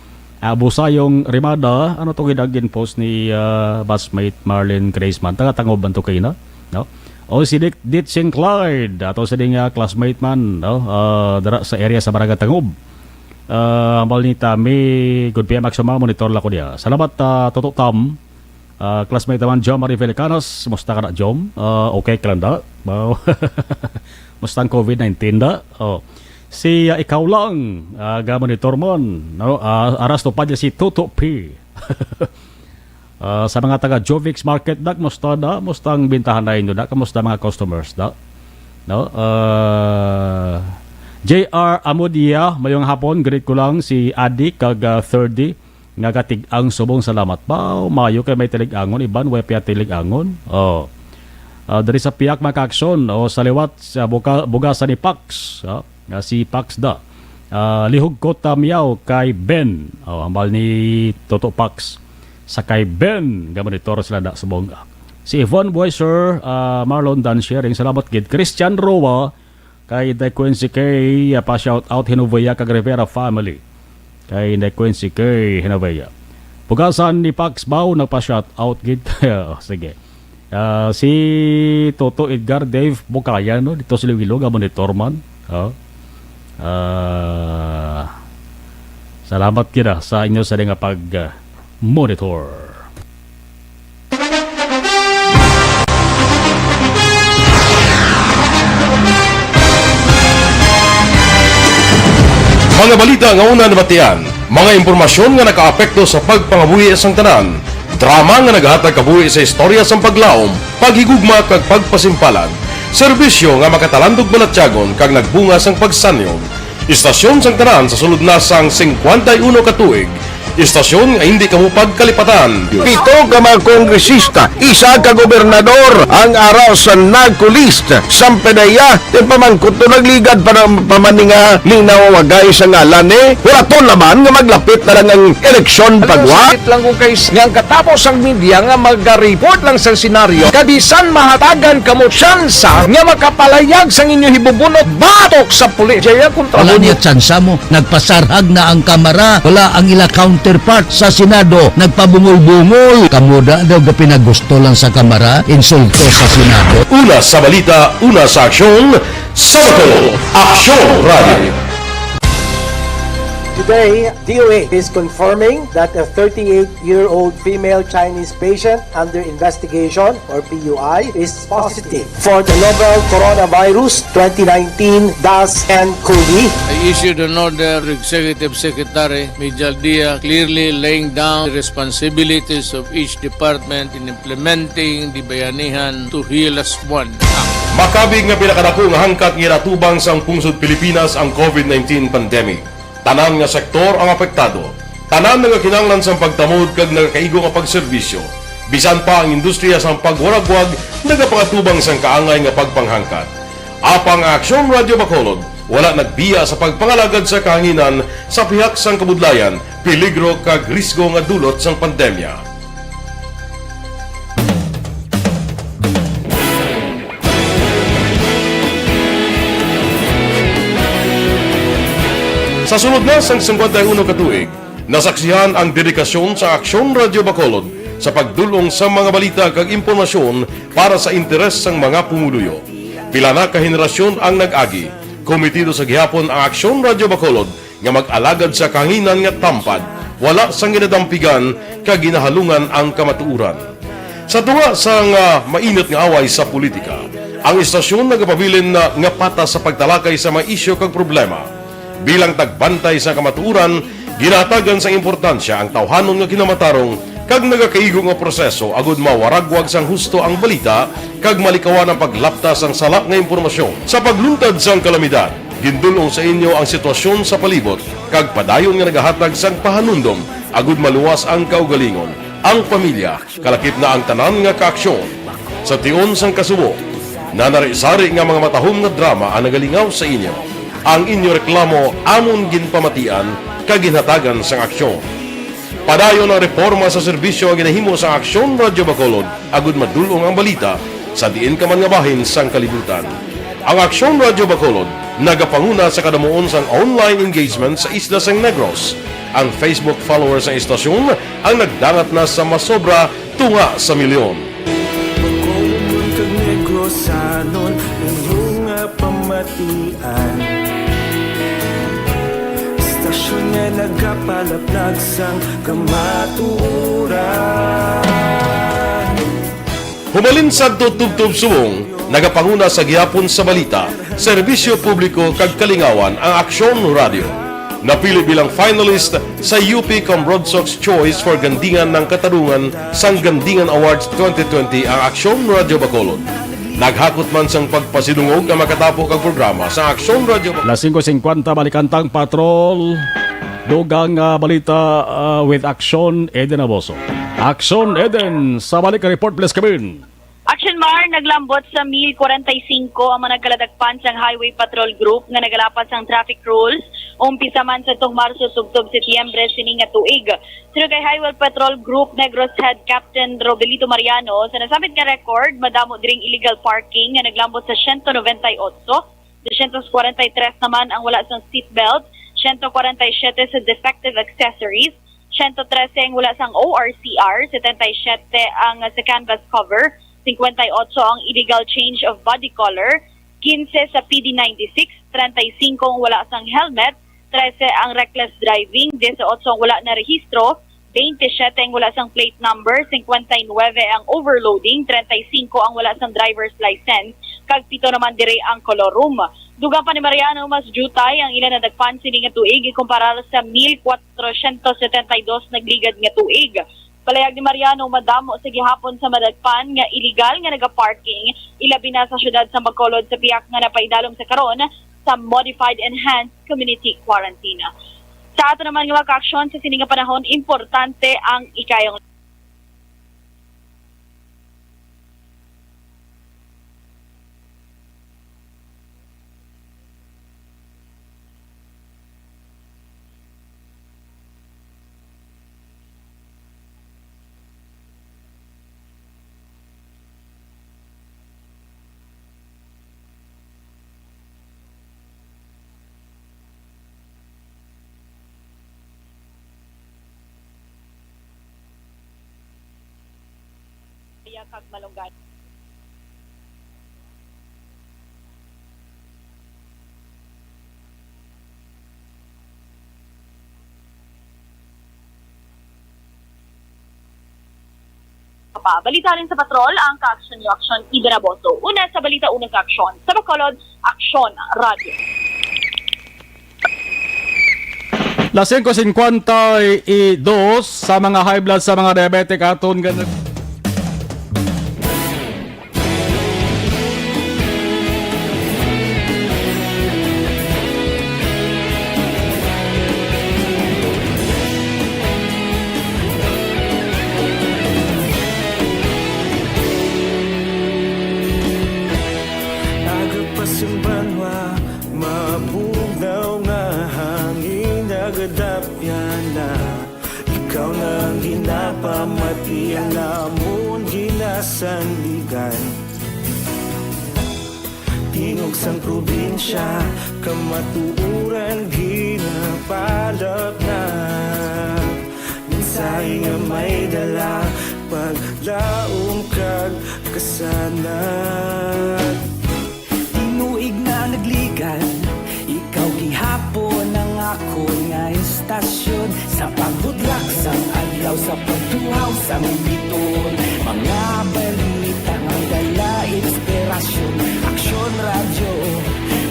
Ah, Busayong Rimada, ano to gid ang gin-post ni, ah, batchmate Marlon Grace man? Taga Tangob man to kayo na, no? O si Dick, Ditching Clyde, ato sa ding, ah, classmate man, no? Ah, dara sa area sa Barangay Tangob. Ah, hambal ni Tami, good P M Action, monitor lang ko niya. Salamat, ah, Toto Tam. Ah, classmate naman, Jom Marie Felicanas. Musta ka na, Jom? Ah, okay ka lang da? Wow. Musta ang covid nineteen da? Oh. Si, ah, ikaw lang, ah, ga-monitor man, no? Ah, aras to pa dyan si Toto P. Ah, sa mga taga Jovix Market da, kumusta da? Kumusta ang bintahan na inyo da? Kumusta mga customers da? No? Ah, J R Amodia, mayong hapon, greet ko lang si Adi kag, ah, thirty nga katig-ang subong salamat. Ba, mayo kay may tilig-angon, iban way pa tilig-angon. Oh. Ah, diri sa pihak, mga kaaksyon, o sa liwat, sa buka-, bugasan ni Pax, ah, nga si Pax da. Ah, lihog ko tamyaw kay Ben. O, hambal ni Toto Pax. Sa kay Ben, nga monitor sila da sa Bonga. Si Yvonne Boy, Sir, ah, Marlon Dan Sharing, salamat gid. Christian Roa, kay Inday Quincy K, ah, pa shout out Hinovea kag Rivera family. Kay Inday Quincy K, Hinovea. Bugasan ni Pax Bao, nagpa shout out gid. O, sige. Ah, si Toto Edgar Dave Bukayan, no, dito sa Iloilo, nga monitor man. O. Ah, salamat kita sa inyo sa nga pag, ah, monitor. Mga balita nga una nabatian, mga impormasyon nga nakaapekto sa pagpangabuhi sang tanan, drama nga nagahatag kabuhi sa istorya sang paglaom, paghigugma kag pagpasimpalan, serbisyo nga makatalandog balatyagon kag nagbunga sang pagsanyog. Istasyon sang tanan sa sulod na sang singkwenta y uno ka tuig, istasyon nga indi kamo pagkalipatan. Pito ka mga kongresista, isa ka gobernador ang ara sa NAGCO list. Sampanaya, ti pamangkot to nagligad pa na, pa man ni nga ni nawawagay sa ngalan ni. Wala to laman nga maglapit na lang ang eleksyon pagwa. Sakit lang kung kay nga ang katapos ang media nga maga-report lang sa senaryo, kabisan mahatagan kamo tsansa nga makapalayag sang inyo hibubunot batok sa pulis. Jaya kontra Wala mo. Niya tsansa mo. Nagpasarhag na ang Kamara. Wala ang ila counterpart sa Senado. Nagpabungol-bungol. Kamo da daw gapinagusto lang sa Kamara. Insulto sa Senado. Una sa balita, una sa aksyon, sa Bacolod, Aksyon Radio. Today, D O H is confirming that a thirty-eight-year-old female Chinese patient under investigation, or P U I, is positive for the novel Coronavirus twenty nineteen dash N cov. I issued an order to Executive Secretary Mijal Dia, clearly laying down the responsibilities of each department in implementing the Bayanihan to Heal Us One Act. Makabig nga pinakadako nga hangkat nga ginatubang sang pungsod Pilipinas ang covid nineteen pandemic. Tanan nga sektor ang apektado. Tanan nagakinahanglan sang pagtamod kag nagakaigo nga pagserbisyo. Bisan pa ang industriya sang pagwaragwag nagapangatubang sang kaangay nga pagpanghangkat. Apang ang Aksyon Radyo Bacolod wala nagbiya sa pagpangalagad sa kahanginan sa pihak sang kabudlayan, peligro kag risgo nga dulot sang pandemya. Sa sulod na sang singkwenta y uno ka tuig, nasaksihan ang dedikasyon sa Aksyon Radyo Bacolod sa pagdul-ong sa mga balita kag impormasyon para sa interes sang mga pumuluyo. Pila na ka henerasyon ang nag-agi, kometido sa gihapon ang Aksyon Radyo Bacolod nga mag-alagad sa kahanginan nga tampad, wala sang ginadampigan kag ginahalungan ang kamatuoran. Sa tunga sang, ah, mainit nga away sa politika, ang istasyon nagapabilin na nga patas sa pagtalakay sa mga isyu kag problema. Bilang tagbantay sa kamatuoran, ginahatagan sang importansya ang tawhanon nga kinamatarong kag nagakaigo nga proseso agud mawaragwag sang husto ang balita kag malikawan ang paglapta sang sala nga impormasyon. Sa pagluntad sang kalamidad, gindul-ong sa inyo ang sitwasyon sa palibot kag padayon nga nagahatag sang pahanumdom agud maluwas ang kaugalingon, ang pamilya, kalakip na ang tanan nga kaaksyon. Sa tion sang kasubo, nanari-sari nga mga matahom nga drama ang nagalingaw sa inyo. Ang inyo reklamo amon ginpamatian kag ginhatagan sang aksyon. Padayon ang reporma sa serbisyo nga ginahimo sang Aksyon Radyo Bacolod agud madul-ong ang balita sa diin ka man nga bahin sang kalibutan. Ang Aksyon Radyo Bacolod nagapanguna sa kadamuon sang online engagement sa isla sang Negros. Ang Facebook followers sang istasyon ang nagdangat na sa masobra tunga sa milyon. Bacolodnon kag Negrosanon, inyo nga pamatian. Istasyon nga nagapalaplag sang kamatuoran. Humalin sadto tubtob subong, nagapanguna sa gihapon sa balita, serbisyo publiko kag kalingawan ang Aksyon Radyo. Napili bilang finalist sa U P Comrade Sox Choice for Gandingan ng Katarungan sang Gandingan Awards twenty twenty ang Aksyon Radyo Bacolod. Naghakot man sang pagpasidungog ang makatapo kag programa sa Aksyon Radyo Bacolod. Las singko singkwenta, balikan tang patrol. Dugang, ah, balita, ah, with Aksyon Eden Aboso. Aksyon Eden, sa balik report, please, Kevin. Action Mar, naglambot sa mil kwarenta y singko ang mga nagkaladakpan sang Highway Patrol Group nga nagalapas sang traffic rules, umpisa man sa tuong Marso tubtob Setyembre sini nga tuig. Suno kay Highway Patrol Group Negros Head Captain Robelito Mariano, sa nasambit nga record, madamo diring illegal parking nga naglambot sa siyento nobenta y otso, dosyentos kwarenta y tres naman ang wala sang seatbelt, siyento kwarenta y siyete sa defective accessories, siyento trese ang wala sang O R C R, setenta y siyete ang sa canvas cover, singkwenta y otso ang illegal change of body color, kinse sa P D ninety-six, treinta y cinco ang wala sang helmet, trese ang reckless driving, dieciocho ang wala narehistro, twenty-seven ang wala sang plate number, cincuenta y nueve ang overloading, treinta y cinco ang wala sang driver's license, kag pito naman diri ang colorum. Dugang pa ni Mariano, mas diutay ang ila nadagpan sini nga tuig ikumparar sa mil kwatrocientos setenta y dos nagligad nga tuig. Palayag ni Mariano, madamo sa gihapon sa madagpan nga illegal nga nagaparking, ilabi na sa siyudad sa Bacolod, sa pihak nga napaidalom sa karon sa modified enhanced community quarantine. Sa ato naman nga mga kaaksyon, sa sini nga panahon, importante ang ikayong Kag malunggay. Pa, balita halin sa patrol, ang kaaksyon niyo, Aksyon Iberaboso. Una sa balita, unang kaaksyon sa Bacolod, Aksyon Radyo. Las singko singkwenta y dos, sa mga high blood, sa mga diabetic, aton gan- Aga pa sing banwa, mabugnaw nga hangin nagadapyan na. Ikaw na ang ginapamati, ang amon ginasandigan. Tingog sang probinsya, kamatuoran ginapalapnag. Mensahe nga may dala, paglaom kag kasanag. Tinuig na nagligad, ikaw gihapon ang akon nga istasyon. Sa pagbutlak sang adlaw, sa pagtuhaw sang biton, mga balita nga may dala inspirasyon. Aksyon Radyo,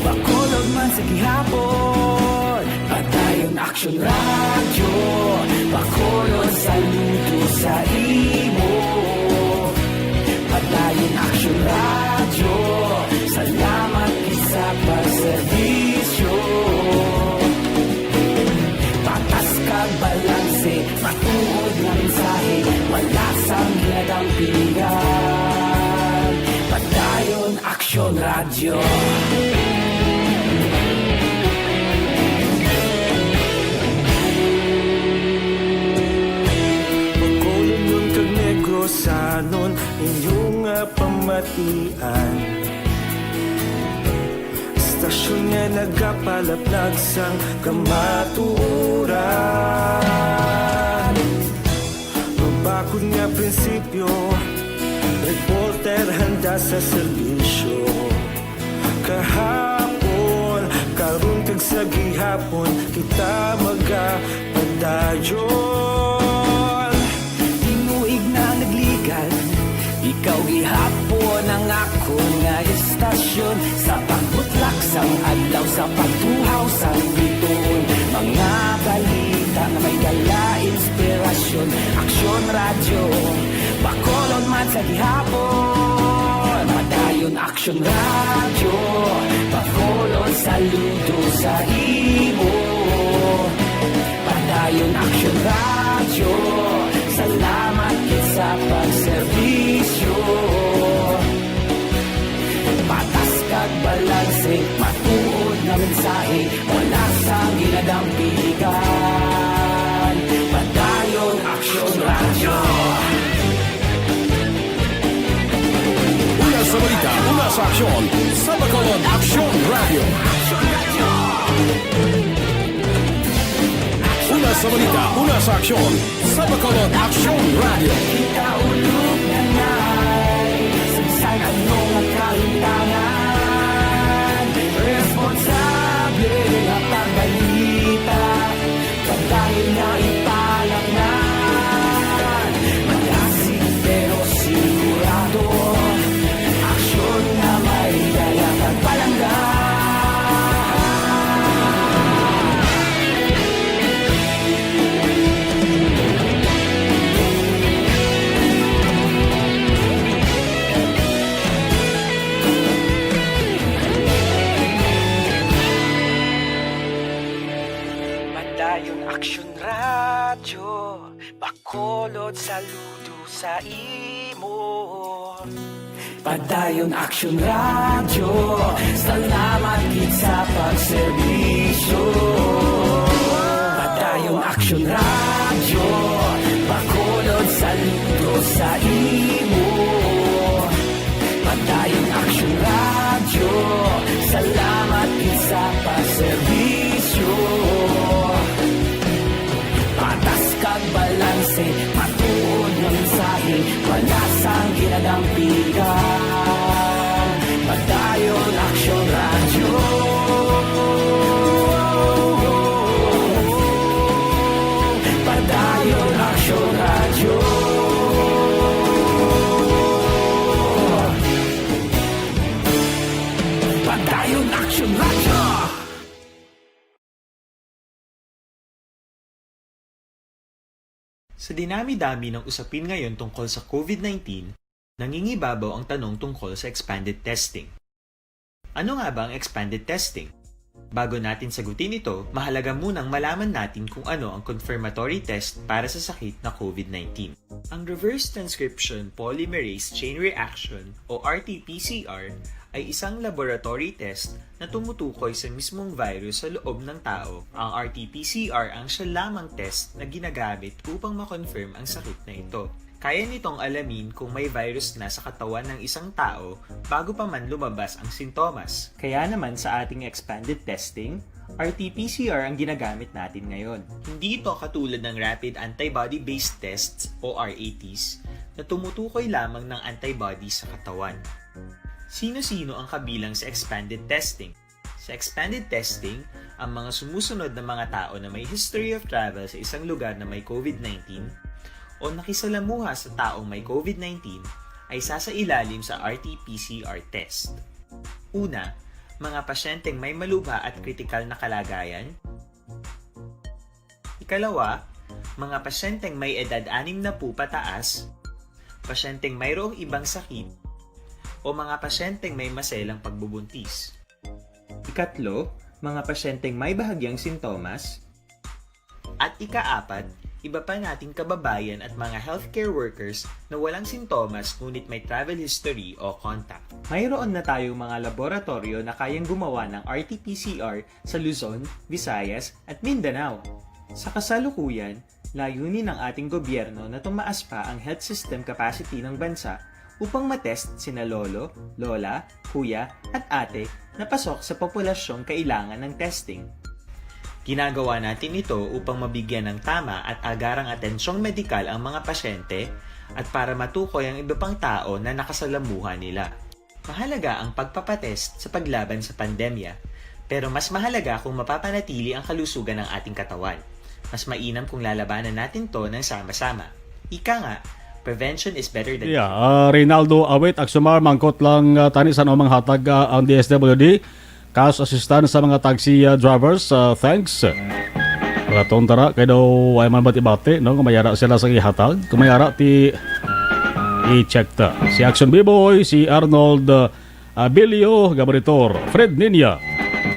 Bacolod man sa gihapon. Padayon Aksyon Radyo, Bacolod, saludo sa imo. Padayon Aksyon Radyo, salamat gid sa pagserbisyo. Patas kag balanse, matuod nga mensahe, wala sang ginadampingan. Padayon Aksyon Radyo. Bacolodnon kag Negrosanon, inyo nga pamatian. Istasyon nga nagapalapnag sang kamatuoran. Mabakod nga prinsipyo, reporter handa sa serbisyo. Kahapon, karon, kag sa gihapon, kita magapadayon. Tinuig na nagligad, ikaw gihapon ang akon nga istasyon. Sa pagbutlak sang adlaw, sa pagtuhaw sang biton, mga balita nga may dala inspirasyon. Aksyon Radyo, Bacolod man sa gihapon. Padayon Aksyon Radyo, Bacolod, saludo sa imo. Padayon Aksyon Radyo, salamat gid sa pagserbisyo. Aksyon sa Bacolod, Aksyon Radio. Una sa balita, una sa aksyon sa Bacolod, Aksyon Radio. Kita ulog na nai, saysay ano nga kahimtangan. Responsable nga pagbalita, kag dahil nga ipalaknan, malasig pero sigurado, aksyon nga may dala kag palangga. Padayon Aksyon Radyo, Bacolod, saludo sa imo. Padayon Aksyon Radyo, salamat gid sa pagserbisyo. Padayon Aksyon Radyo, Bacolod, saludo sa imo. Padayon Aksyon Radyo, salamat gid sa pagserbisyo. Patas kag balanse, matuod nga mensahe, palasang ginadampigan. Padayon Aksyon Radyo. Padayon Aksyon Radyo. Padayon Aksyon Radyo. Sa dinami-dami ng usapin ngayon tungkol sa COVID nineteen, nangingibabaw ang tanong tungkol sa expanded testing. Ano nga ba ang expanded testing? Bago natin sagutin ito, mahalaga munang malaman natin kung ano ang confirmatory test para sa sakit na COVID nineteen. Ang reverse transcription polymerase chain reaction o R T P C R ay isang laboratory test na tumutukoy sa mismong virus sa loob ng tao. Ang R T P C R ang siya lamang test na ginagamit upang ma-confirm ang sakit na ito. Kaya nitong alamin kung may virus na sa katawan ng isang tao bago pa man lumabas ang sintomas. Kaya naman sa ating expanded testing, R T P C R ang ginagamit natin ngayon. Hindi ito katulad ng rapid antibody-based tests o R A Ts na tumutukoy lamang ng antibodies sa katawan. Sino-sino ang kabilang sa expanded testing? Sa expanded testing, ang mga sumusunod na mga tao na may history of travel sa isang lugar na may COVID nineteen o nakisalamuha sa taong may COVID nineteen ay sasailalim sa R T P C R test. Una, mga pasyenteng may malubha at kritikal na kalagayan. Ikalawa, mga pasyenteng may edad anim na po pataas, pasyenteng mayroong ibang sakit, o mga pasyenteng may maselang pagbubuntis. Ikatlo, mga pasyenteng may bahagyang sintomas. At ikaapat, iba pa nating kababayan at mga healthcare workers na walang sintomas ngunit may travel history o contact. Mayroon na tayong mga laboratoryo na kayang gumawa ng R T P C R sa Luzon, Visayas, at Mindanao. Sa kasalukuyan, layunin ng ating gobyerno na tumaas pa ang health system capacity ng bansa upang matest sina lolo, lola, kuya, at ate na pasok sa populasyong kailangan ng testing. Ginagawa natin ito upang mabigyan ng tama at agarang atensyong medikal ang mga pasyente at para matukoy ang iba pang tao na nakasalamuha nila. Mahalaga ang pagpapatest sa paglaban sa pandemya, pero mas mahalaga kung mapapanatili ang kalusugan ng ating katawan. Mas mainam kung lalabanan natin 'to ng sama-sama. Ika nga, prevention is better than Yeah, ah, Reynaldo Awit, Aksumar, mangkot lang, ah, tani sa anumang hatag, ah, ang D S W D. Cash assistance sa mga taxi, ah, drivers, ah, thanks. Raton tara, kay daw ay man bati-bati, no? Kung may ara sila sa ihatag, kung may ara ti i-check ta. Si Action B-Boy, si Arnold, ah, Abilio, Gabaritor, Fred Niña,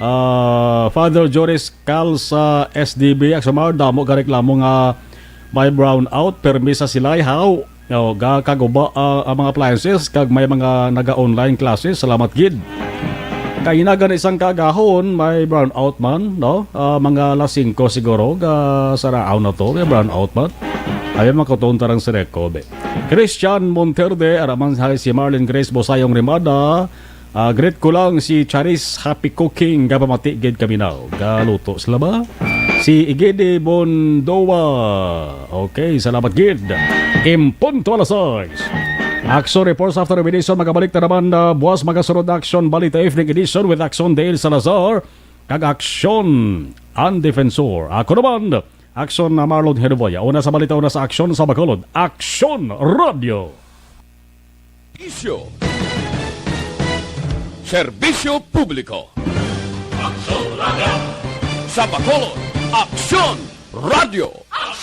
ah, Father Joris Cal sa S D B, Aksumar, damo ka reklamo nga may brownout, permi sa silay, how? No, ga kaguba, ah, ang mga appliances kag may mga naga-online classes. Salamat gid. Kay hinaga na isang kaagahon, may brownout man, no? Ah, mga alas singko siguro, ga saraon na to, may brownout man. Ay, makuton tarang si Reco, be. Christian Monterde, araman si Marlene Grace Bosayong Rimada, Ah, greet ko lang si Charis Happy Cooking, gapamati gid kami now. Galuto sila ba? Si Igede Bondoa. Okay, salamat gid. Impunto alas sais. Action reports after meditation, magabalik na naman na buwas magasunod na Action Balita Evening Edition with Action Dale Salazar kag Action An Defensor. Ako naman, Action na Marlon Hedoboya. Una sa balita, una sa aksyon sa Bacolod. Action Radio. Isyo. Serbisyo publiko. Aksyon Radio. Sa Bacolod, Aksyon Radio.